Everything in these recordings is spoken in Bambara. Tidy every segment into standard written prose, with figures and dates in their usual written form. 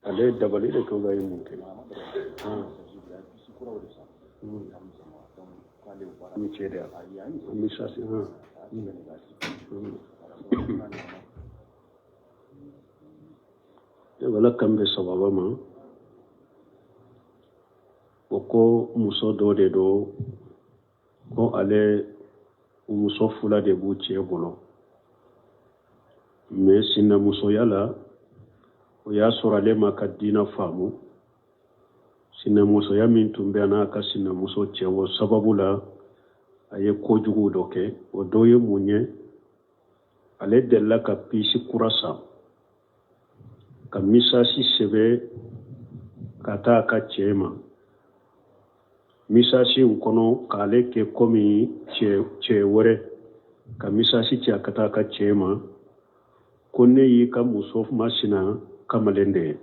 Ale ye dabali de kɛ, ye mun kɛ ni cɛ de an bɛ sasi. Ala k'an bɛn sababa ma. O ko muso dɔ de don ko ale muso fila de b'u cɛ bolo, mais sinamusoya la, o y'a sɔrɔ ale ma ka diina faamu. Sinamusoya min tun bɛ a n'a ka sinamuso cɛ, o sababu la a ye kojugu dɔ kɛ. O dɔ ye mun ye? Ale delila ka pisi kura san ka misasi sɛbɛ ka taa a ka cɛ ma. Misasi in kɔnɔ, k'ale kɛ komi cɛ wɛrɛ, ka misasi ci a ka taa a ka cɛ ma ko ne y'i ka muso masina kamalen de ye,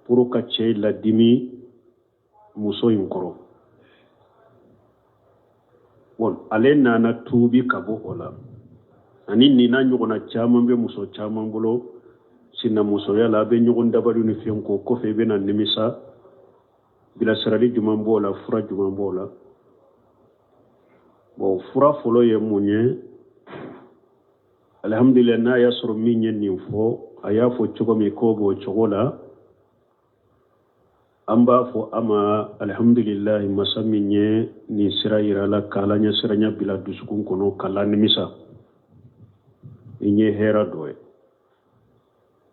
pour ka cɛ ladimi muso in kɔrɔ. Bon, ale nana tuubi ka bɔ o la. Ani nin n'a ɲɔgɔnna caman bɛ muso caman bolo sinamusoya la, a bɛ ɲɔgɔn dabali ni fɛn ko kɔfɛ, i bɛna nimisa. Bilasirali jumɛn b'o la? Fura jumɛn b'o la? Bon, fura fɔlɔ ye mun ye? Alhamdulillah, n'a y'a sɔrɔ min ye nin fɔ, a y'a fɔ cogo min k'o b'o cogo la, an b'a fɔ a ma alhamdulilahi, masa min ye nin sira yira la, k'ala ɲɛ siranya bila dusukun kɔnɔ, k'a la nimisa. Nin ye hɛra dɔ ye.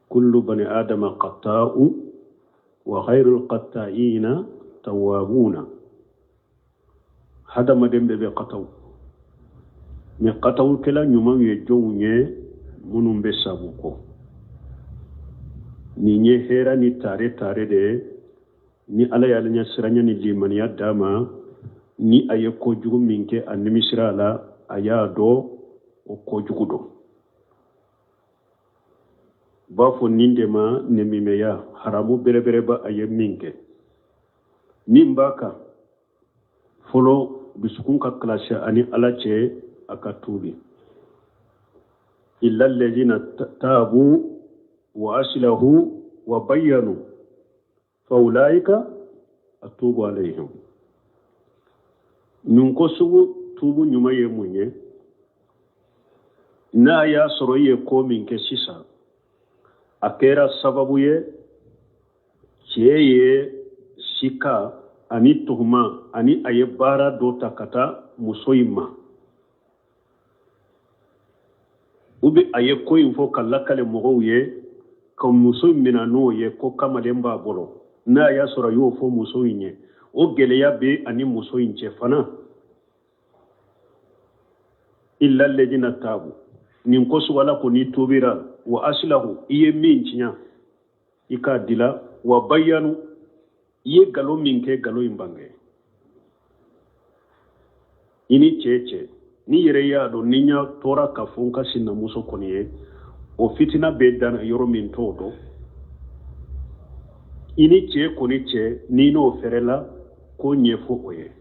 Kullu bani adama qata'u wa khairul qatta'ina tawwabuna. Hadamaden bɛɛ bɛ kataw, mais katawkɛla ɲumanw ye jɔnw ye? Minnu bɛ sabu kɔ. Nin ye hɛra ni tare tare de ye. Ni ala y'ale ɲɛ siranya ni limaniya d'a ma, ni a ye kojugu min kɛ, a nimisira a la, a y'a dɔn o kojugu don. U b'a fɔ nin de ma nemimɛya, haramu bɛrɛbɛrɛba. A ye min kɛ, min b'a kan fɔlɔ, dusukun ka kilasi ani ala cɛ, a ka tuubi. Illa alladhina tabu wa aslahu wa bayyanu fa ulaika atubu alayhim. Nin ko sugu, tuubu ɲuman ye mun ye? N'a y'a sɔrɔ i ye ko min kɛ sisan, a kɛra sababu ye cɛ ye sika ani tuhuma ani a ye baara dɔ ta ka taa muso in ma, u bɛ a ye ko in fɔ ka lakale mɔgɔw ye, ka muso in minɛ n'o ye ko kamalen b'a bolo. N'a y'a sɔrɔ a y'o fɔ muso in ye, o gɛlɛya bɛ ani muso in cɛ fana. Illa alladhina tabu, nin ko sugu la ko n'i tubira, wa aslahu, i ye min tiɲɛ, i k'a dila, wa bayyanu, i ye nkalon min kɛ, nkalon in bange i ni cɛ cɛ. N'i yɛrɛ y'a dɔn ni n y'a tora ka fɔ n ka sinamuso kɔni ye, o fitina bɛ dan yɔrɔ min t'o dɔn. I ni cɛ kɔni cɛ, n'i n'o fɛrɛla k'o ɲɛfɔ o ye.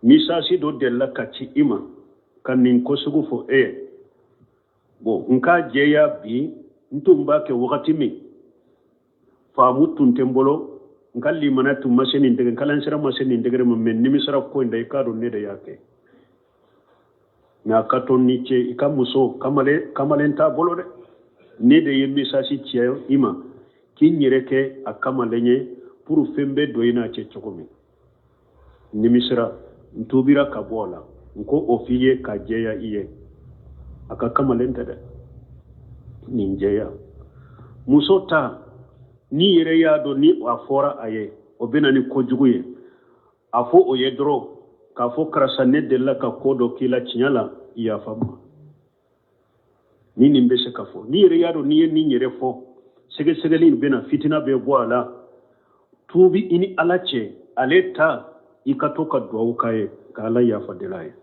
Misasi dɔ delila ka ci i ma ka nin ko sugu fɔ e ye. Bon, n k'a jɛya bi, n tun b'a kɛ wagati min, faamu tun tɛ n bolo, n ka limaniya tun ma se nin degré, n kalansira ma se nin degré ma, mais nimisara ko in da, i k'a dɔn ne de y'a kɛ. Mais a ka to ni cɛ i ka muso kamalen t'a bolo dɛ, ne de ye misasi ci i ma k'i n yɛrɛ kɛ a kamalen ye pour fɛn bɛ don i n'a cɛ cogo min. Nimisira, n tubira ka bɔ a la, n ko o f'i ye ka jɛya i ye. A ka kamalen tɛ dɛ, nin jɛya. Muso ta, n'i yɛrɛ y'a dɔn ni a fɔra a ye, o bɛ na ni kojugu ye, a fɔ o ye dɔrɔn k'a fɔ karisa, ne delila ka ko dɔ k'i la, tiɲɛ la, yafa n ma. Ni nin bɛ se ka fɔ, n'i yɛrɛ y'a dɔn n'i ye nin yɛrɛ fɔ, sɛgɛsɛgɛli in bɛna, fitina bɛ bɔ a la. Tuubi i ni ala cɛ. Ale ta, i ka to ka duwawu k'a ye ka ala yafa deli a ye.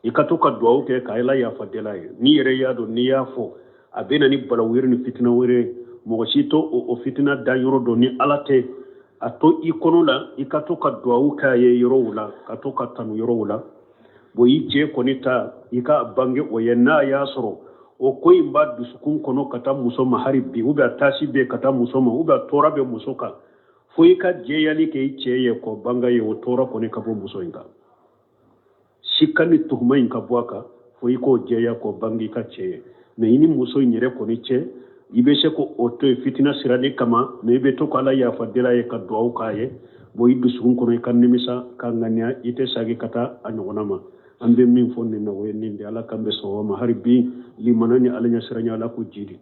I ka to ka duwawu kɛ ka ala yafa deli a ye. N'i yɛrɛ y'a dɔn n'i y'a fɔ, a bɛ na ni bala wɛrɛ ni fitina wɛrɛ ye, mɔgɔ si t'o o fitina dan yɔrɔ dɔn ni ala tɛ. A to i kɔnɔ la, i ka to ka duwawu k'a ye yɔrɔw la, ka to ka tanu yɔrɔw la. Bon, i cɛ kɔni ta, i ka bange o ye. N'a y'a sɔrɔ O ko in b'a dusukun kɔnɔ ka taa muso ma hari bi, ou bien a taasi bɛ ka taa muso ma, ou bien a tɔɔrɔ bɛ muso kan, fo i ka jɛyali kɛ i cɛ ye k'o banga ye, o tɔɔrɔ kɔni ka bɔ muso in kan. Sika ni tuhuma in ka bɔ a kan, fo i k'o jɛya k'o bange i ka cɛ ye. Mais i ni muso in yɛrɛ kɔni cɛ, i bɛ se k'o to yen fitina sirani kama, mais i bɛ to k'ala yafa deli a ye ka duwawu k'a ye. Bon, i dusukun kɔnɔ i ka nimisa ka ŋaniya i tɛ sagi ka taa a ɲɔgɔnna ma. An bɛ min fɔ nin na, o ye nin de. Ala k'an bɛ sɔn ma hari bi, limana ni ala ɲɛsiranya, Ala k'o jidi.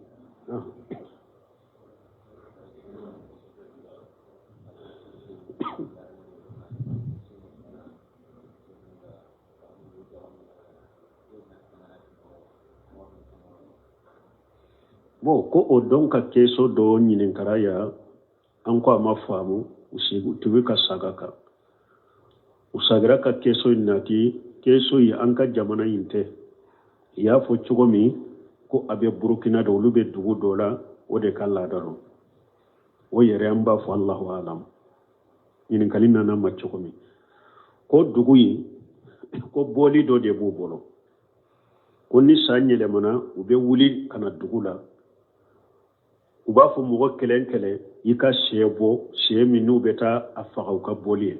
Bon, ko o dɔn ka keso dɔ ɲininkara ya, an ko a ma faamu. U tun bɛ ka saga kan, u sagira ka keso in nati. Keso in an ka jamana in tɛ. I y'a fɔ cogo min ko a bɛ Burukina de, olu bɛ dugu dɔ la, o de ka laada don. O yɛrɛ an b'a fɔ Allahu alam. Ɲininkali nana ma cogo min ko dugu in, ko bɔli dɔ de b'u bolo, ko ni san yɛlɛmana, u bɛ wuli ka na dugu la, u b'a fɔ mɔgɔ kelen kelen i ka sɛ bɔ, sɛ min n'u bɛ taa a faga u ka bɔli ye.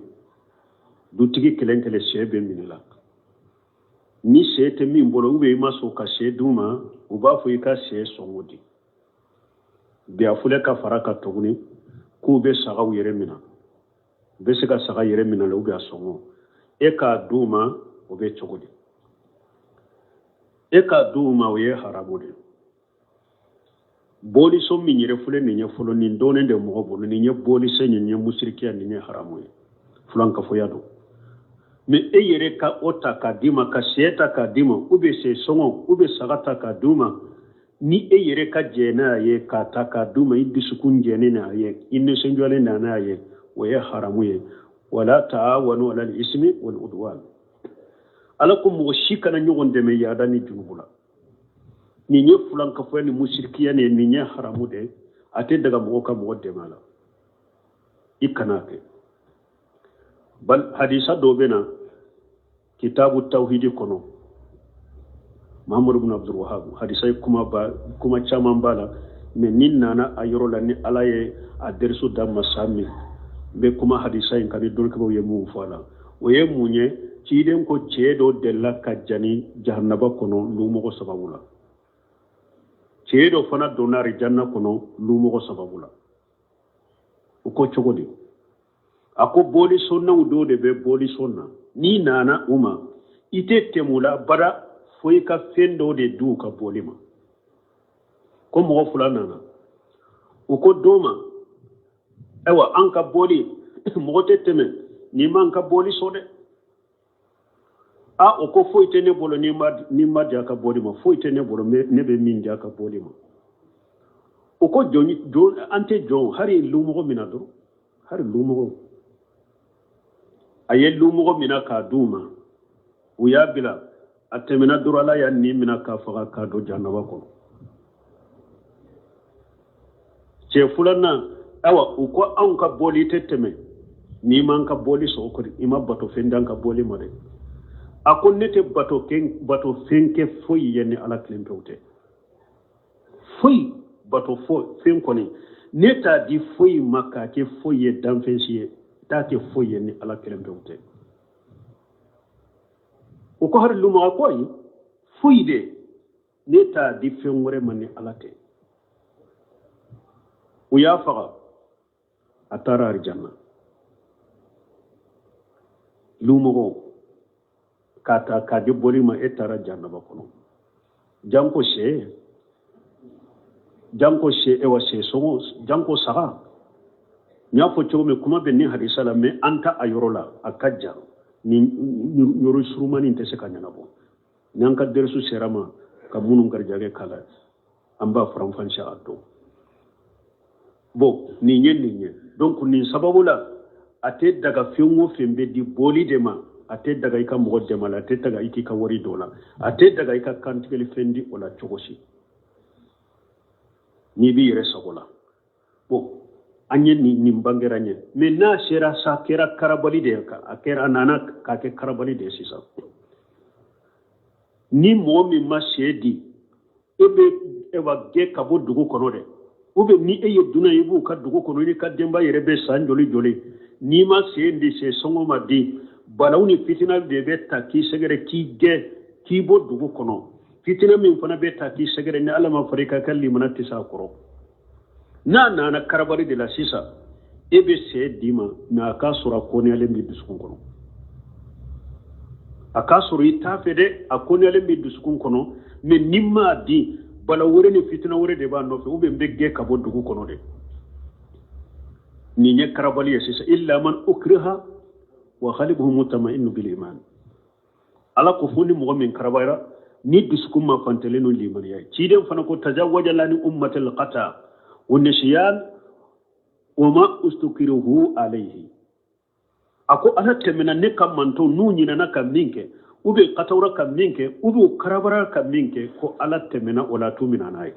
Dutigi kelen kelen sɛ bɛ minɛ la. Ni sɛ tɛ min bolo, ou bien i ma sɔn ka sɛ d'u ma, u b'a fɔ i ka sɛ sɔngɔ di. Bi a filɛ ka fara ka tuguni k'u bɛ sagaw yɛrɛ minɛ, u bɛ se ka saga yɛrɛ minɛ la, ou bien a sɔngɔ e k'a d'u ma, o bɛ cogo di? E k'a d'u ma, o ye haramu de ye. Boliso min yɛrɛ filɛ nin ye fɔlɔ, nin dɔnnen de mɔgɔ bolo, nin ye bolise, nin ye musirikiya, nin ye haramu ye, fulankafoya don. Mais e yɛrɛ ka o ta k'a d'i ma, ka sɛ ta k'a d'i ma, ou bien sɛ sɔngɔ, ou bien saga ta k'a d'u ma, ni e yɛrɛ ka jɛn n'a ye k'a ta k'a d'u ma, i dusukun jɛnnen n'a ye, i nisɔndiyalen n'a ye, o ye haramu ye. Wala taawanu ala al-ismi wal udwan. Ala ko mɔgɔ si kana ɲɔgɔn dɛmɛ yaada ni junubu la. Nin ye fulankafoya ni musirikiya ni nin ye haramu de, a tɛ daga mɔgɔ ka mɔgɔ dɛmɛ a la, i kana kɛ. Bal hadisa dɔ bɛ na kitabu tawhidi kɔnɔ, Muhammadu ibn Abdul Wahhab, hadisa ye kuma ba, kuma caman b'a la, mais ni nana a yɔrɔ la, ni Ala ye a derisu da ma san min, n bɛ kuma hadisa in kan ni dɔnnikɛbaaw ye mun fɔ a la. O ye mun ye? Ciden ko cɛ dɔ delila ka jani jahanaba kɔnɔ lumɔgɔ sababu la, cɛ dɔ fana donna arijanna kɔnɔ lumɔgɔ sababu la. O ko cogo di? A ko bolisɔnnaw dɔw de bɛ bolisɔn na, n'i nana u ma, i tɛ tɛmɛ u la bada fo i ka fɛn dɔw de di u ka bɔli ma. Ko mɔgɔ fila nana, u ko dɔ ma, ayiwa, an ka bɔli, mɔgɔ tɛ tɛmɛ n'i m'an ka bɔli sɔn dɛ. A o ko foyi tɛ ne bolo ni ma di a ka bɔli ma, foyi tɛ ne bolo ne bɛ min di a ka bɔli ma. O ko jɔn, jɔn, an tɛ jɔn, hali lumɔgɔ min na dɔrɔn, hali lumɔgɔ. A ye lumɔgɔ minɛ k'a d'u ma, u y'a bila, a tɛmɛna dɔrɔn, Ala y'a nin minɛ k'a faga k'a don jahanama kɔnɔ. Cɛ filanan, ayiwa, u ko anw ka bɔli tɛ tɛmɛ n'i m'an ka bɔli sɔrɔ kɔni, i ma bato fɛn d'an ka bɔli ma dɛ. A ko ne tɛ bato fɛn kɛ foyi ye ni Ala kelen pewu tɛ, foyi bato fɛn kɔni ne t'a di foyi ma k'a kɛ foyi ye, danfɛn si ye t'a kɛ foyi ye ni Ala kelen pewu tɛ. O ko hali lumaga ko ayi, foyi de ne t'a di fɛn wɛrɛ ma ni Ala tɛ. U y'a faga, a taara arijanna. Lumɔgɔw k'a ta k'a di bɔli ma, e taara jahanaba kɔnɔ. Janko sɛ, janko sɛ, ewa sɛ sɔngɔ, janko saga. N y'a fɔ cogo min, kuma bɛ nin hadisa la, mais an ta a yɔrɔ la, a ka jan, ni yɔrɔ surumani tɛ se ka ɲɛnabɔ. Ni an ka derisu sera ma ka minnu garijɛgɛ k'a la, an b'a faranfasiya a dɔn. Bon, nin ye nin ye. Donc nin sababu la, a tɛ daga fɛn o fɛn bɛ di bɔli de ma, a tɛ daga i ka mɔgɔ dɛmɛ la, a tɛ daga i k'i ka wari dɔ la, a tɛ daga i ka kantigɛli fɛn di o la cogo si n'i b'i yɛrɛ sago la. Bon, an ye nin bangera ɲɛ, mais n'a sera sa kɛra karabali de ye, a kɛra, a nana k'a kɛ karabali de ye sisan. Ni mɔgɔ min ma sɛ di, E bɛ ewa gɛn ka bɔ dugu kɔnɔ dɛ, ou bien ni e ye dunan ye, i b'u ka dugu kɔnɔ, i ka denba yɛrɛ bɛ san joli joli, n'i ma sen di sen sɔngɔ ma di, balawu ni fitina de bɛ ta k'i sɛgɛrɛ, k'i gɛn k'i bɔ dugu kɔnɔ. Fitina min fana bɛ ta k'i sɛgɛrɛ, ni Ala ma fara i kan, ka limana tɛ s'a kɔrɔ. N'a nana karabali de la sisan, e bɛ sɛ d'i ma, mais a k'a sɔrɔ a kɔniyalen b'i dusukun kɔnɔ. A k'a sɔrɔ i t'a fɛ dɛ, a kɔniyalen b'i dusukun kɔnɔ, mais n'i m'a di, bala wɛrɛ ni fitina wɛrɛ de b'a nɔfɛ, ou bien n bɛ gɛn ka bɔ dugu kɔnɔ dɛ. Nin ye karabali ye sisan. Illa man ukriha wa qalbuhu mutma'innu bil iman. Ala ko fo ni mɔgɔ min karabayara ni dusukun ma fantelen ni limaniya ye. Ciden fana ko tajawaja an ummatil qata wa nisyan wa ma ustukirihu alayhi. A ko Ala tɛmɛna ne ka mantɔn n'u ɲinɛna ka min kɛ, ou bien katawura ka min kɛ, ou bien karabara ka min kɛ, ko Ala tɛmɛna o la, t'u minɛ n'a ye.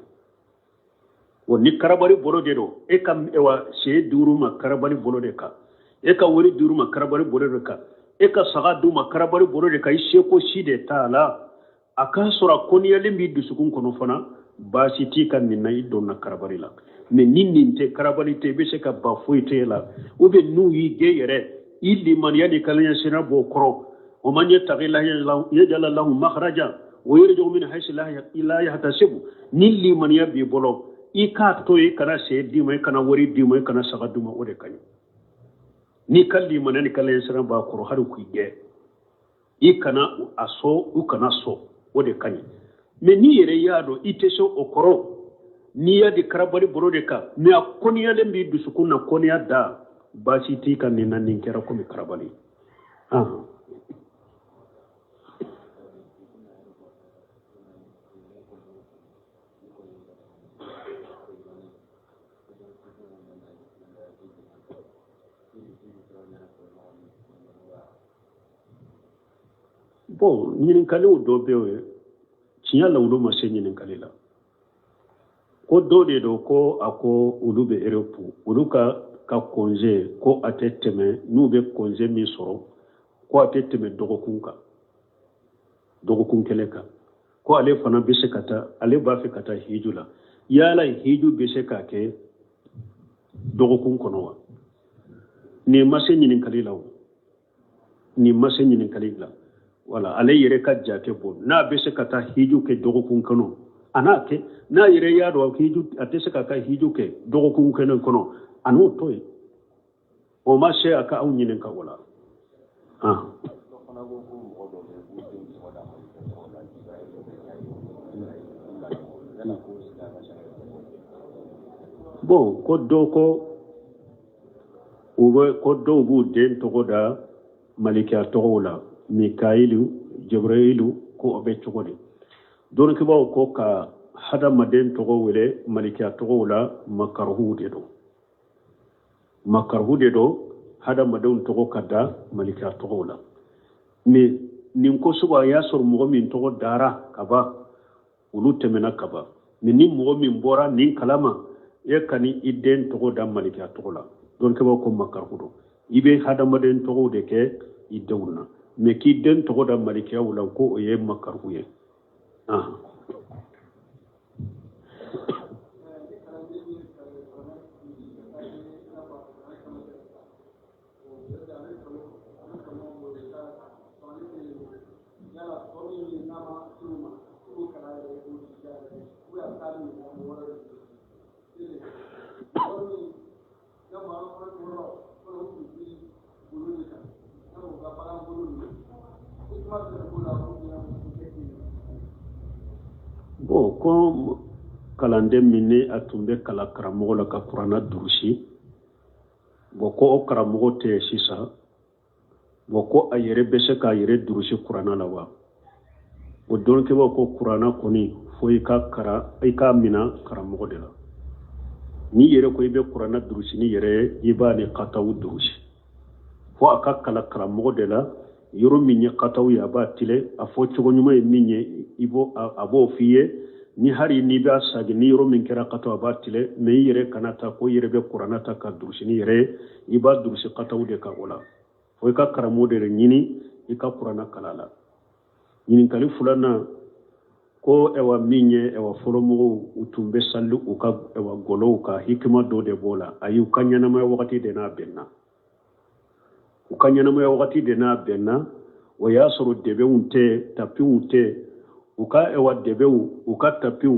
O ni karabali bolo de don, e ka ewa sɛ duuru ma karabali bolo de kan, e ka wari duuru ma karabali bolo de kan, e ka saga d'u ma karabali bolo de kan, i seko si de t'a la. A k'a sɔrɔ a kɔniyalen b'i dusukun kɔnɔ fana, baasi t'i ka nin na, i donna karabali la. Mais ni nin tɛ, karabali tɛ, i bɛ se ka ba foyi tɛ e la, ou bien n'u y'i gɛn yɛrɛ, i limaniya ni kalaɲɛsira b'o kɔrɔ. O man yattaqi yaj'al lahu makhraja wa yarzuqhu min haythu la yahtasibu. Ni limaniya b'i bolo, i k'a to yen, i kana sɛ d'i ma, i kana wari d'i ma, i kana saga d'u ma, o de ka ɲi. N'i ka limaniya ni kalaɲɛsira b'a kɔrɔ, hali k'i gɛn, i kana a sɔn, u kana sɔn, o de ka ɲi. Mais n'i yɛrɛ y'a dɔn i tɛ se o kɔrɔ, n'i y'a di karabali bolo de kan, mais a kɔniyalen b'i dusukun na, kɔniya da, baasi t'i ka nin na, nin kɛra komi karabali. Bon, ɲininkaliw dɔ bɛ yen, tiɲɛ la olu ma se ɲininkali la. Ko dɔ de don ko a ko olu bɛ Europe, olu ka congé ko a tɛ tɛmɛ, n'u bɛ congé min sɔrɔ ko a tɛ tɛmɛ dɔgɔkun kan, dɔgɔkun kelen kan, ko ale fana bɛ se ka taa, ale b'a fɛ ka taa hiju la. Yala hiju bɛ se ka kɛ dɔgɔkun kɔnɔ wa? Nin ma se ɲininkali la o, nin ma se ɲininkali la. Wala ale yɛrɛ ka jate bɔ, n'a bɛ se ka taa hiju kɛ dɔgɔkun kɔnɔ, a n'a kɛ. N'a yɛrɛ y'a dɔn hiju a tɛ se ka ka hiju kɛ dɔgɔkun kelen kɔnɔ, a n'o to yen. O ma se a ka aw ɲininka o la. Bon, ko dɔw ko u bɛ ko dɔw b'u den tɔgɔ da malikiya tɔgɔw la, Mikayilu, Jibrayilu, ko o bɛ cogo di? Dɔnnikɛbaaw ko ka hadamaden tɔgɔ wele malikiya tɔgɔw la, makaruhu de don, makaruhu de don hadamadenw tɔgɔ ka da malikiya tɔgɔw la. Mais nin ko sugu a y'a sɔrɔ mɔgɔ min tɔgɔ dara ka ban, olu tɛmɛna ka ban. Mais ni mɔgɔ min bɔra nin kalama, e ka ni i den tɔgɔ da malikiya tɔgɔ la, dɔnnikɛbaaw ko makaruhu don. I bɛ hadamaden tɔgɔw de kɛ i denw na, mais k'i den tɔgɔ da malikiyaw la, ko o ye makaruhu ye. Bon, ko kalanden min ni a tun bɛ kalan karamɔgɔ la ka kuranna durusi, bon, ko o karamɔgɔ tɛ yen sisan, bon, ko a yɛrɛ bɛ se k'a yɛrɛ durusi kuranna la wa? O dɔnnikɛbaaw ko kuranna kɔni fo i ka karan, i k'a mina karamɔgɔ de la. N'i yɛrɛ ko i bɛ kuranna durusi ni yɛrɛ ye, i b'a ni kataw durusi, fo a ka kalan karamɔgɔ de la. Yɔrɔ min ye kataw ye, a b'a tile, a fɔ cogo ɲuman ye min ye, i b'o a b'o f'i ye. Ni hali n'i b'a sagi, ni yɔrɔ min kɛra kataw, a b'a tile. Mais i yɛrɛ kana ta ko i yɛrɛ bɛ kuranna ta ka durusi ni yɛrɛ ye, i b'a durusi kataw de kan. O la fo i ka karamɔgɔ de ɲini i ka kuranna kalan la. Ɲininkali filanan, Ko ɛwa min ye ɛwa fɔlɔmɔgɔw u tun bɛ sali u ka ɛwa golow kan, hikima dɔ de b'o la. Ayi, u ka ɲɛnamaya wagati de n'a bɛnna, u ka ɲɛnamaya wagati de n'a bɛnna. O y'a sɔrɔ dɛbɛnw tɛ, tapiw tɛ. U ka ɛwa dɛbɛnw, u ka tapiw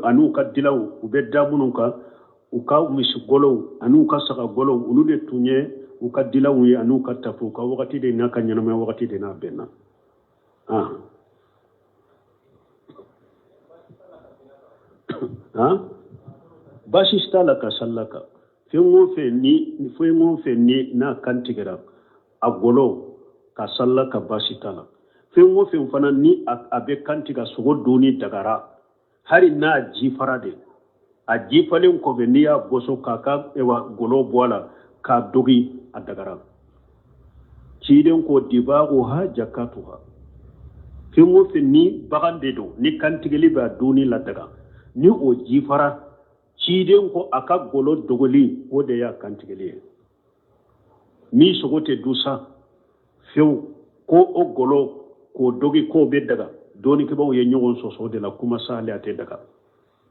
ani u ka dilaw, u bɛ da minnu kan, u ka misigolow ani u ka sagagolow, olu de tun ye u ka dilanw ye ani u ka tapiw. U ka wagati de n'a ka ɲɛnamaya wagati de n'a bɛnna. Han, baasi t'a la ka sal'a kan. Fɛn o fɛn ni fɛn o fɛn ni n'a kantigɛra a golo ka sal'a kan, baasi t'a la. Fɛn o fɛn fana ni a bɛ kantigɛ, sogo dunni dagara, hali n'a ji fara de, a ji falen kɔfɛ, n'i y'a boso k'a ka ewa golo bɔ a la k'a dogi, a dagara. Ciden ko dibaguha jakatuha. Fɛn o fɛn ni bagan de don, ni kantigɛli b'a dunni la daga, ni o ji fara, ciden ko a ka golo dogoli, o de y'a kantigɛli ye. Min sogo tɛ dun sa fewu, ko o golo k'o dogi k'o bɛ daga, dɔnnikɛbaaw ye ɲɔgɔn sɔsɔ o de la. Kuma sahali, a tɛ daga.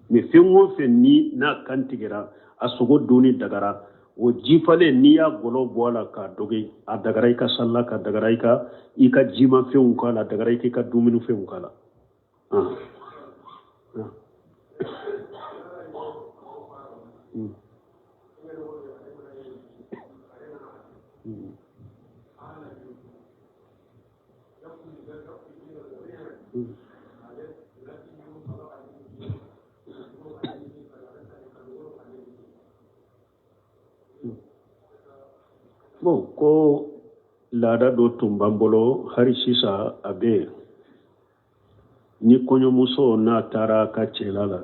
Mais fɛn o fɛn ni n'a kantigɛra, a sogo dunni dagara, o jifalen, n'i y'a golo bɔ a la k'a dogi, a dagara i ka sal'a kan, a dagara i ka jimafɛnw k'a la, a dagara i k'i ka dumunifɛnw k'a la. Ah. Ah. Bon, ko laada dɔ tun b'an bolo, hali sisan a bɛ yen, ni kɔɲɔmuso n'a taara a ka cɛla la,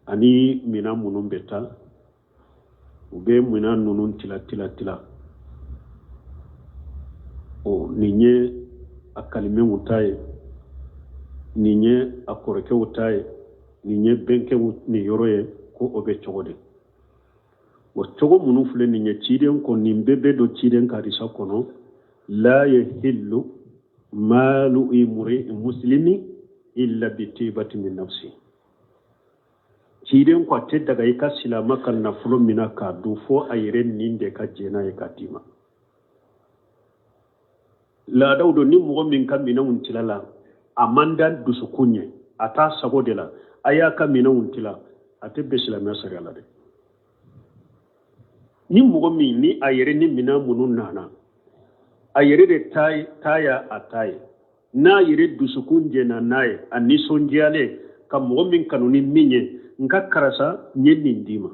ani minan minnu bɛ taa, u bɛ minan ninnu tila tila tila. O nin ye a kalimɛw ta ye, nin ye a kɔrɔkɛw ta ye, nin ye bɛnkɛw niyɔrɔ ye. Ko o bɛ cogo di? O cogo minnu filɛ nin ye, ciden ko nin bɛɛ bɛ don ciden ka hadisa kɔnɔ: la yahillu malu imri muslimi illa bi tibati min nafsi. Ciden ko a tɛ daga i ka silama ka nafolo mina k'a dun, fo a yɛrɛ nin de ka jɛn n'a ye k'a d'i ma. Laadaw don. Ni mɔgɔ min ka minɛnw tilala, a man da dusukun ye, a t'a sago de la, a y'a ka minɛnw tila, a tɛ bɛn silamɛya sariya la dɛ. Ni mɔgɔ min ni a yɛrɛ ni minɛn minnu nana, a yɛrɛ de ta y'a a ta ye, n'a yɛrɛ dusukun jɛnna n'a ye, a nisɔndiyalen ka mɔgɔ min kanu ni min ye, n ka karisa, n ye nin d'i ma,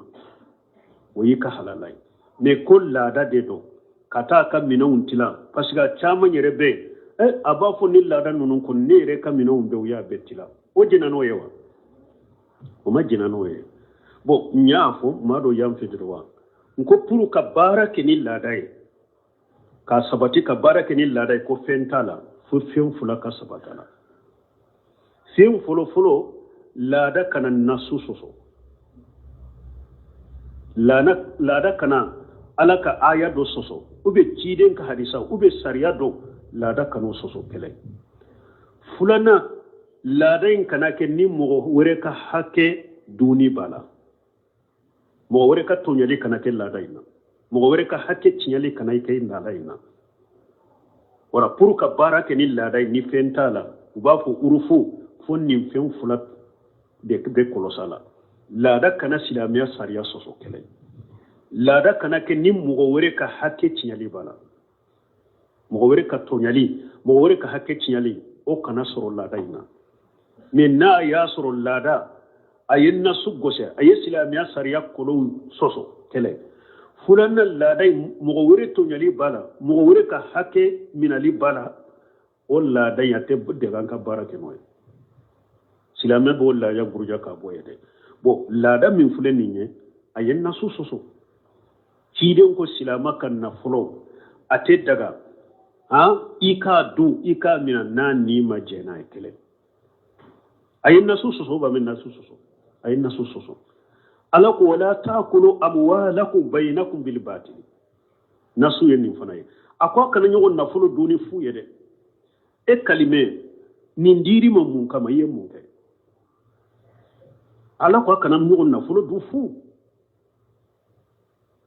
o y'i ka halala ye. Mais ko laada de don ka taa ka minɛnw tila, parce que a caman yɛrɛ bɛ yen, a b'a fɔ ni laada ninnu kɔni, ne yɛrɛ ka minɛnw bɛɛ, u y'a bɛɛ tila. O jɛnna n'o ye wa? O ma jɛnna n'o ye. Bon, n y'a fɔ maa dɔ y'an fɛ dɔrɔn wa, n ko pour ka baara kɛ ni laada ye, k'a sabati ka baara kɛ ni laada ye, ko fɛn t'a la fo fɛn fila ka sabati a la. Fɛn fɔlɔfɔlɔ, laada kana nasu sɔsɔ, laada kana Ala ka aya dɔ sɔsɔ, ou bien ciden ka hadisa, ou bien sariya dɔ, laada kan'o sɔsɔ. Kɛlɛ filanan, laada in kana kɛ ni mɔgɔ wɛrɛ ka hakɛ dunni b'a la. Mɔgɔ wɛrɛ ka tɔɲɔli kana kɛ laada in na, mɔgɔ wɛrɛ ka hakɛ tiɲɛli kana kɛ laada in na. Wala pour ka baara kɛ ni laada ye, ni fɛn t'a la, u b'a fɔ urufu, fo nin fɛn fila de bɛ kɔlɔsi la: laada kana silamɛya sariya sɔsɔ kɛlɛ, laada kana kɛ ni mɔgɔ wɛrɛ ka hakɛ tiɲɛli b'a la. Mɔgɔ wɛrɛ ka tɔɲali, mɔgɔ wɛrɛ ka hakɛ tiɲɛli, o kana sɔrɔ laada in na. Mais n'a y'a sɔrɔ laada a ye nasu gosɛ, a ye silamɛya sariya kolow sɔsɔ kɛlɛ filanan, laada in mɔgɔ wɛrɛ tɔɲali b'a la, mɔgɔ wɛrɛ ka hakɛ minali b'a la, o laada in a tɛ dɛgɛ an ka baara kɛ n'o ye. Silamɛ b'o laada buruja k'a bɔ ye dɛ. Bon, laada min filɛ nin ye, a ye nasu sɔsɔ. Ciden ko silama ka nafolo a tɛ daga han i k'a dun, i k'a mina n'a ni ma jɛn n'a ye. Kelen, a ye nasu sɔsɔ ba min nasu sɔsɔ, a ye nasu sɔsɔ. Ala ko wala taakulu amwalakum bayinakum bil batili. Nasu ye nin fana ye. A ko a kana ɲɔgɔn nafolo dun ni fu ye dɛ. E kalimɛ, nin dir'i ma mun kama? I ye mun kɛ? Ala ko a kana ɲɔgɔn nafolo dun fu.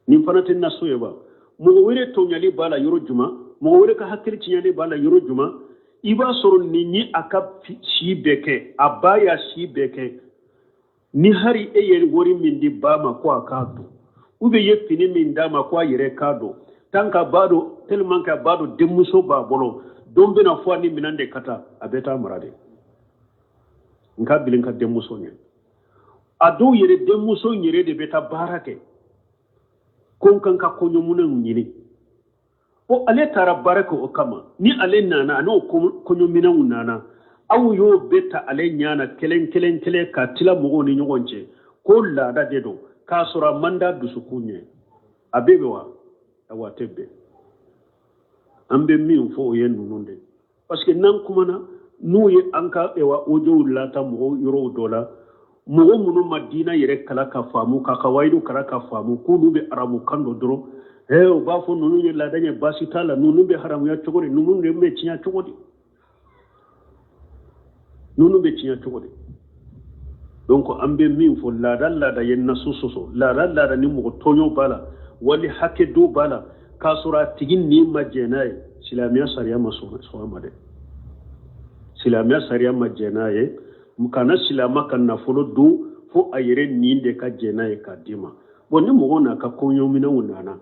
Nin fana tɛ naso ye wa? Mɔgɔ wɛrɛ tɔɲali b'a la yɔrɔ juma, mɔgɔ wɛrɛ ka hakili tiɲɛli b'a la yɔrɔ juma. I b'a sɔrɔ nin ye a ka si bɛɛ kɛ, a ba y'a si bɛɛ kɛ. Ni hari e ye wari min di ba ma ko a k'a dun, ou bien i ye fini min d'a ma ko a yɛrɛ k'a don, tant qu'a b'a dɔn, tellement que a b'a dɔn denmuso b'a bolo, don bɛna fɔ a ni minɛn de ka taa, a bɛ taa mara de. N ka bilen ka denmuso ɲɛ. A dɔw yɛrɛ denmuso yɛrɛ de bɛ taa baara kɛ ko n kan ka kɔɲɔminɛnw ɲini. O ale taara baara kɛ o kama, ni ale nana, a n'o kɔɲɔminɛnw nana, aw y'o bɛɛ ta ale ɲɛ na kelen kelen kelen ka tila mɔgɔw ni ɲɔgɔn cɛ ko laada de don, k'a sɔrɔ a man d'a dusukun ye. A bɛ bɛn wa? Awa, a tɛ bɛn. An bɛ min fɔ, o ye ninnu de, parce que n'an kumana, n'u ye an ka ewa audiow lata mɔgɔw yɔrɔw dɔ la, mɔgɔ minnu ma diina yɛrɛ kalan ka faamu, ka kawayidu kalan ka faamu, k'olu bɛ arabukan dɔn dɔrɔn, ee, u b'a fɔ ninnu ye laada ye, baasi t'a la. Ninnu bɛ haramuya cogo di? Ninnu de bɛ tiɲɛ cogo di? Ninnu bɛ tiɲɛ cogo di? Donc an bɛ min fɔ, laada laada ye naso sɔsɔ, laada laada ni mɔgɔ tɔɲɔ b'a la, wali hakɛ dɔ b'a la, k'a sɔrɔ a tigi ni ma jɛn n'a ye, silamɛya sariya ma sɔn a ma dɛ. Silamɛya sariya ma jɛn n'a ye. Kana silama ka nafolo dun fo a yɛrɛ nin de ka jɛn n'a ye k'a d'i ma. Bon, ni mɔgɔ n'a ka kɔɲɔminɛnw nana,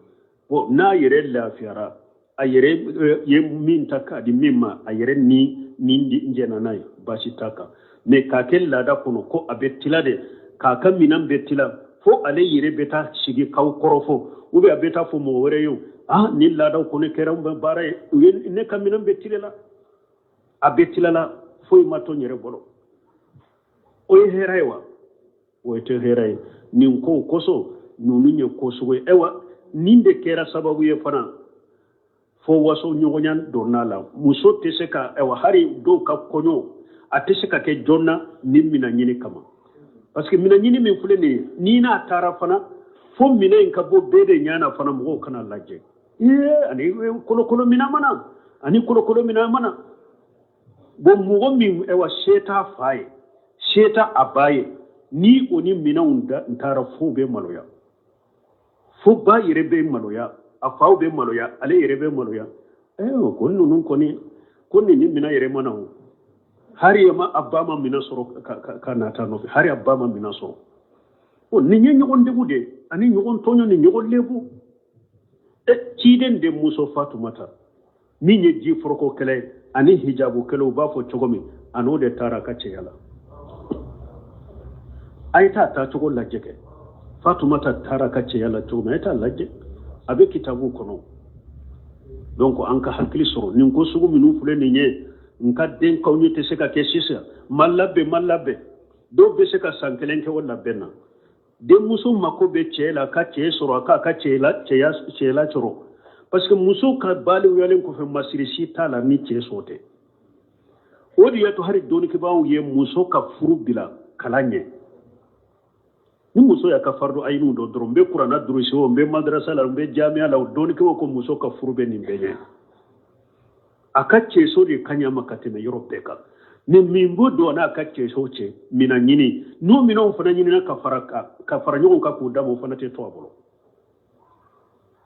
bon, n'a yɛrɛ lafiyara, a yɛrɛ ye min ta k'a di min ma, a yɛrɛ ni ni jɛnna n'a ye, baasi t'a kan. Mais k'a kɛ laada kɔnɔ ko a bɛ tila de, k'a ka minɛn bɛ tila, fo ale yɛrɛ bɛ taa sigi k'aw kɔrɔfɔ, ou bien a bɛ taa fɔ mɔgɔ wɛrɛ ye: ah, ni laadaw kɔni kɛra n bɛ baara ye, u ye ne ka minɛn bɛ tila la, a bɛ tila la, foyi ma to n yɛrɛ bolo. O ye hɛrɛ ye wa? O tɛ hɛrɛ ye. Nin kow kosɔn, ninnu ye ko sugu ye. Ayiwa, nin de kɛra sababu ye fana fo waso ɲɔgɔnya donna la. Muso tɛ se ka, ayiwa, hali dɔw ka kɔɲɔ a tɛ se ka kɛ joona ni minɛn ɲini kama, parce que minɛn ɲini min filɛ nin ye, ni n'a taara fana, fo minɛn in ka bɔ bɛɛ de ɲɛ na fana, mɔgɔw kana lajɛ ee, ani kolokolo minɛn mana, ani kolokolo minɛn mana. Bon, mɔgɔ min, ayiwa, se t'a fa ye, se t'a a ba ye, ni o ni minɛnw taara, fo bɛ maloya, fo ba yɛrɛ bɛ maloya, a faw bɛ maloya, ale yɛrɛ bɛ maloya. Ɛɛ, ko ninnu kɔni, ko nin ni minɛn yɛrɛ mana o, hari ma a ba ma minɛn sɔrɔ ka na ta nɔfɛ, hari a ba ma minɛn sɔrɔ. O nin ye ɲɔgɔn degun de ani ɲɔgɔn tɔɲɔ ni ɲɔgɔn lebu. Ciden de muso Fatumata min ye ji foroko kɛlɛ ani hijabu kɛlɛ, u b'a fɔ cogo min, a n'o de taara a ka cɛya la. A ye taa taacogo lajɛ kɛ. Fatumata taara a ka cɛya la cogo min, a ye taa lajɛ, a bɛ kitabu kɔnɔ. Donc an ka hakili sɔrɔ nin ko sugu minnu filɛ nin ye. N ka den kɔɲɔ tɛ se ka kɛ sisan, ma labɛn, ma labɛn. Dɔw bɛ se ka san kelen kɛ o labɛn na. Denmuso mako bɛ cɛ la, ka cɛ sɔrɔ, a k'a ka cɛya cɛla sɔrɔ, parce que muso ka balikuyalen kɔfɛ, masiri si t'a la ni cɛ sɔn tɛ. O de y'a to hali dɔnnikɛbaaw ye muso ka furu bila kalan ɲɛ. Ni muso y'a ka fardu ayiniw dɔn dɔrɔn, n bɛ kuranna durusi o, n bɛ madrasa la, n bɛ jamiya la, o dɔnnikɛbaaw ko muso ka furu bɛ nin bɛɛ ɲɛ. A ka cɛso de ka ɲa ma ka tɛmɛ yɔrɔ bɛɛ kan. Ni min b'o dɔn n'a ka cɛso cɛ, minɛn ɲini, n'o minɛnw fana ɲinina ka fara ɲɔgɔn kan k'u d'a ma, o fana tɛ to a bolo.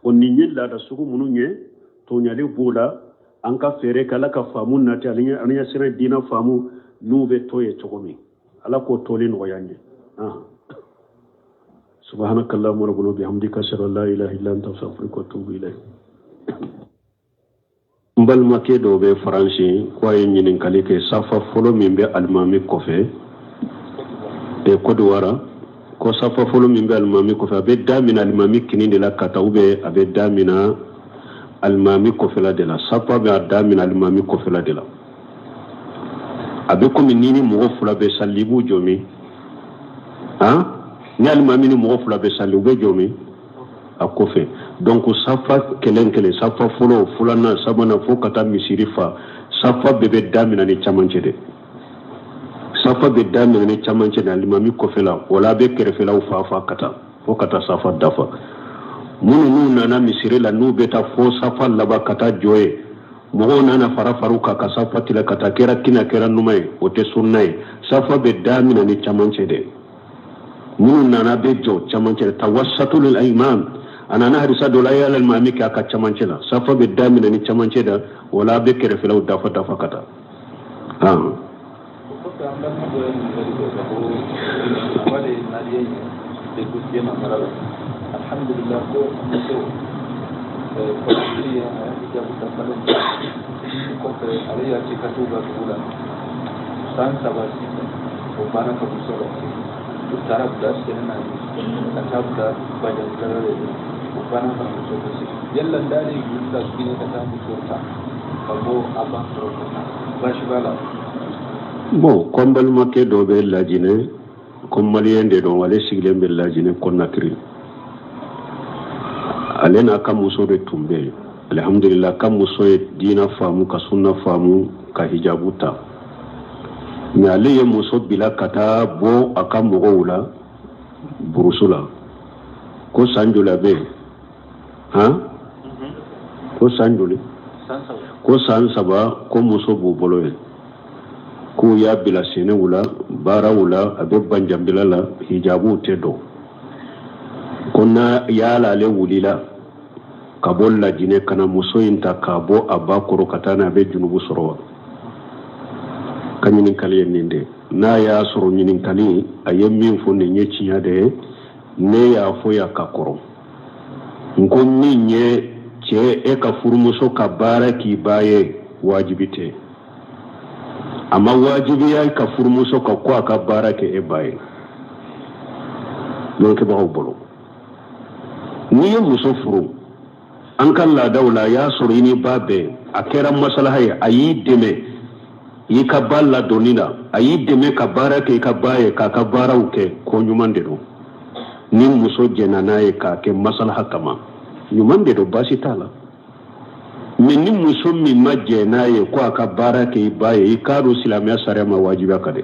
O nin ye laada sugu minnu ye, tɔɲali b'o la. An ka fɛɛrɛ kɛ, Ala ka faamu nati, ani ɲɛsiran diinɛ faamu, n'u bɛ to ye cogo min, Ala k'o toli nɔgɔya an ye. Subhanaka Allahumma rabbana bihamdika, ashhadu an la ilaha illa anta, astaghfiruka wa atubu ilayk. N balimakɛ dɔw bɛ Faransi ko a ye ɲininkali kɛ safa fɔlɔ min bɛ alimami kɔfɛ Kɔdiwara, ko safa fɔlɔ min bɛ alimami kɔfɛ, a bɛ daminɛ alimami kini de la ka taa, ou bien a bɛ daminɛ alimami kɔfɛla de la? Safa bɛ a daminɛ alimami kɔfɛla de la. A bɛ komi ni ni mɔgɔ fila bɛ sali, i b'u jɔ min? Han, ni alimami ni mɔgɔ fila bɛ sali, u bɛ jɔ min? A kɔfɛ. Donc safa kelen kelen, safa fɔlɔ, filanan, sabanan, fo ka taa misiri fa, safa bɛɛ bɛ daminɛ ni camancɛ de. Safa bɛ daminɛ ni camancɛ de, alimami kɔfɛ la. O la, a bɛ kɛrɛfɛlaw fa fa ka taa fo ka taa safa dafa. Minnu n'u nana misiri la, n'u bɛ taa fo safa laban ka taa jɔ ye, mɔgɔw nana fara fara kan ka safa tila ka taa, kɛra kina, kɛra numan ye, o tɛ sunna ye. Safa bɛ daminɛ ni camancɛ de. Minnu nana bɛ jɔ camancɛ la, tawassatu lil imam. A nana hadisa dɔ la, a ye alimami kɛ a ka camancɛ la. Safa bɛ daminɛ ni camancɛ da, wala a bɛ kɛrɛfɛlaw dafa dafa ka taa. O kɔfɛ, an balima dɔ ye ɲininkali kɛ ka bɔ Guinée, k'ale ye malien ye, Ségou Diéma mara la. Alhamdulillah, ko muso kɔlɔsili ye, a y'a hijabu dafalen ta. Kɔfɛ, ale y'a ci ka t'u ka dugu la san 3 sisan. O banna ka muso la, u taara bila sɛnɛ na yen, ka taa bila bajanbilala de. O banna ka muso ka sigi. Yala n'ale wulila Guinée ka taa muso ta ka bɔ a ba kɔrɔ ka na, baasi b'a la? Bon, ko n balimakɛ dɔ bɛ Lajinɛ, ko malien de don, ale sigilen bɛ Lajinɛ Kɔnakiri. Ale n'a ka muso de tun bɛ yen. Alihamudulila, ka muso ye diina faamu, ka sunna faamu, ka hijabu ta. Mais ale ye muso bila ka taa bɔ a ka mɔgɔw la burusu la. Ko san joli a bɛ yen? Han, ko san joli? Ko san 3. Ko muso b'u bolo yen, k'u y'a bila sɛnɛw la, baaraw la, a bɛ banjanbila la, hijabuw tɛ dɔn. Ko n'a yala ale wulila ka bɔ Lajinɛ ka na muso in ta k'a bɔ a ba kɔrɔ ka taa n'a, a bɛ junubu sɔrɔ wa? Ka ɲininkali ye nin de. N'a y'a sɔrɔ ɲininkali a ye min fɔ nin ye tiɲɛ de ye, ne y'a fɔ yan ka kɔrɔ, n ko min ye cɛ, e ka furumuso ka baara k'i ba ye, wajibi tɛ. A ma wajibiya i ka furumuso ka ko a ka baara kɛ e ba ye. Lɔnkɛbagaw bolo, n'i ye muso furu, an ka laadaw la, a y'a sɔrɔ i ni ba bɛn, a kɛra masalaha ye, a y'i dɛmɛ i ka ba ladonni la, a y'i dɛmɛ ka baara kɛ i ka ba ye, k'a ka baaraw kɛ, ko ɲuman de don. Ni muso jɛnna n'a ye k'a kɛ masalaha kama, ɲuman de don, baasi t'a la. Mais ni muso min ma jɛn n'a ye ko a ka baara kɛ i ba ye, i k'a dɔn silamɛya sariya ma wajibiya kan dɛ.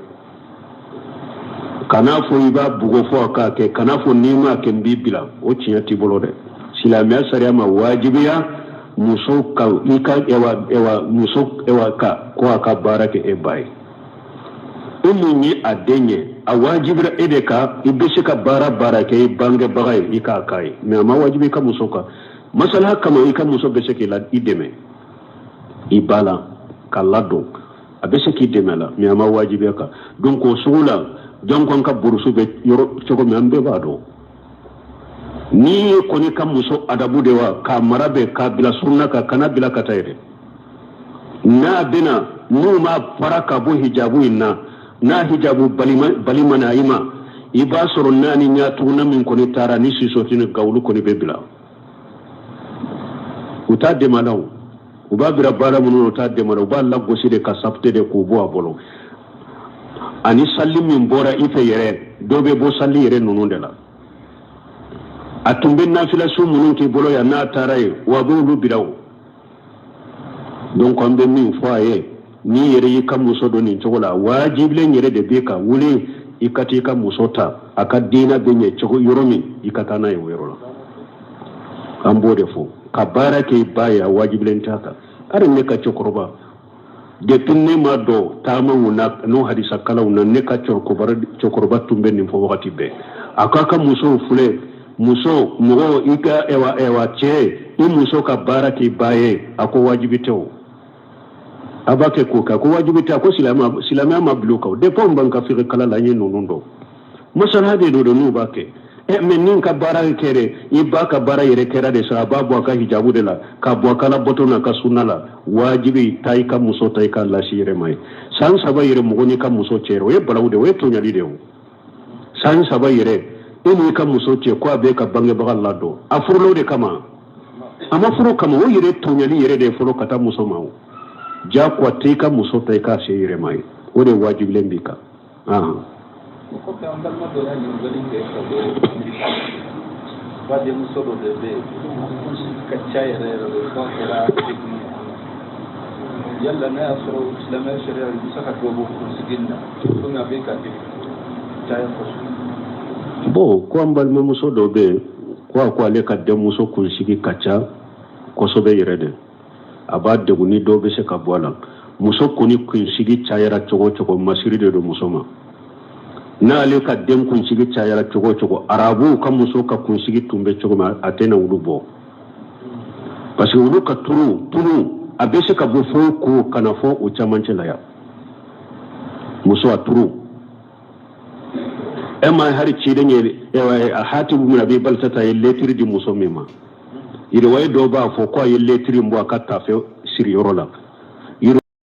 Kan'a fɔ i b'a bugɔ fo a k'a kɛ, kan'a fɔ n'i m'a kɛ n b'i bila, o tiɲɛ t'i bolo dɛ. Silamɛya sariya ma wajibiya muso ka i ka ewa ewa muso ewa ka ko a ka baara kɛ e ba ye. E mun ye a den ye, a wajibira e de kan. I bɛ se ka baara baara kɛ i bangebaga ye, i k'a k'a ye, mais a ma wajibi i ka muso kan. Masalaha kama, i ka muso bɛ se k'i la i dɛmɛ i ba la ka ladon, a bɛ se k'i dɛmɛ la, mais a ma wajibiya kan. Donc o sugu la, janko an ka burusu bɛ yɔrɔ cogo min, an bɛɛ b'a dɔn. N'i ye kɔni ka muso adabu de wa k'a mara bɛ k'a bila sunna kan, kana bila ka taa yɛrɛ. N'a bɛna n'u ma fara ka bɔ hijabu in na, n'a hijabu balimana i ma, i b'a sɔrɔ n'a ni ɲatuguna min kɔni taara ni sisɔti ni gawulu kɔni bɛ bila, u t'a dɛmɛ la. O u b'a bila baara minnu na, u t'a dɛmɛ la, u b'a lagosi de ka sapte de k'u bɔ a bolo. Ani sali min bɔra i fɛ yɛrɛ, dɔ bɛ bɔ sali yɛrɛ ninnu de la. A tun bɛ nafila su minnu k'i bolo yan, n'a taara yen, wa a b'olu bila. O donc an bɛ min fɔ a ye, n'i yɛrɛ y'i ka muso don nin cogo la, wajibilen yɛrɛ de b'i kan, wuli i ka t'i ka muso ta, a ka diinɛ bɛ ɲɛ cogo yɔrɔ min, i ka taa n'a ye o yɔrɔ la. An b'o de fɔ, ka baara kɛ i ba ye, a wajibilen t'a kan. Hali ne ka cɛkɔrɔba, depuis ne ma dɔn taamaw na n'o hadisa kalanw na, ne ka cɛkɔrɔba tun bɛ nin fɔ wagati bɛɛ. A k'a ka musow filɛ, muso mɔgɔ i ka ɛwa ɛwa cɛ, i muso ka baara k'i ba ye, a ko wajibi tɛ. O a b'a kɛ k'o kɛ, a ko wajibi tɛ. A ko silamɛya ma bila o kan. Depuis anw b'an ka fiqh kalan la, an ye ninnu dɔn. Masalaha de don n'u b'a kɛ. Ɛ, mais ni ka baara kɛ dɛ, i ba ka baara yɛrɛ kɛra de sa, a b'a bɔ a ka hijabu de la, k'a bɔ a ka alabato n'a ka sunna la. Wajibi taa i ka muso ta, i ka lasi yɛrɛ ma ye. San 3 yɛrɛ, mɔgɔ n'i ka muso cɛ yɛrɛ, o ye balawu de, o ye tɔɲɔli de ye. O san 3 yɛrɛ, e n'i ka muso cɛ, ko a b'e ka bangebaga ladon, a furula o de kama, a ma furu kama, o yɛrɛ tɔɲɔli yɛrɛ de ye fɔlɔ ka taa muso ma. O jagoya tɛ i ka muso ta i k'a se yɛrɛ ma ye, o de wajibilen b'i kan. O kɔfɛ, an balima dɔ y'a ɲininkali kɛ ka bɔ badenmuso dɔ de bɛ yen, kunsigi ka ca yɛrɛ yɛrɛ de, f'a kɛra degun ye a ma. Yala n'a y'a sɔrɔ silamɛya sariya i bɛ se ka dɔ bɔ kunsigi na, komi a bɛ ka caya kosɛbɛ? Bon, ko an balimamuso dɔ bɛ yen, ko a ko ale ka denmuso kunsigi ka ca kosɛbɛ yɛrɛ de, a b'a degun, ni dɔw bɛ se ka bɔ a la. Muso kɔni kunsigi cayara cogo o cogo, masiri de don muso ma. N'ale ka den kunsigi cayara cogo o cogo, arabuw ka muso ka kunsigi tun bɛ cogo min, a tɛna olu bɔ, parce que olu ka turu tulu a bɛ se ka bɔ fo ko ka na fo o camancɛ la yan. Muso a turu e ma hari ciden ye Hatibu bin Abi Baltata ye lɛtiri di muso min ma, riwaye dɔw b'a fɔ ko a ye lɛtiri bɔ a ka tafe siriyɔrɔ la.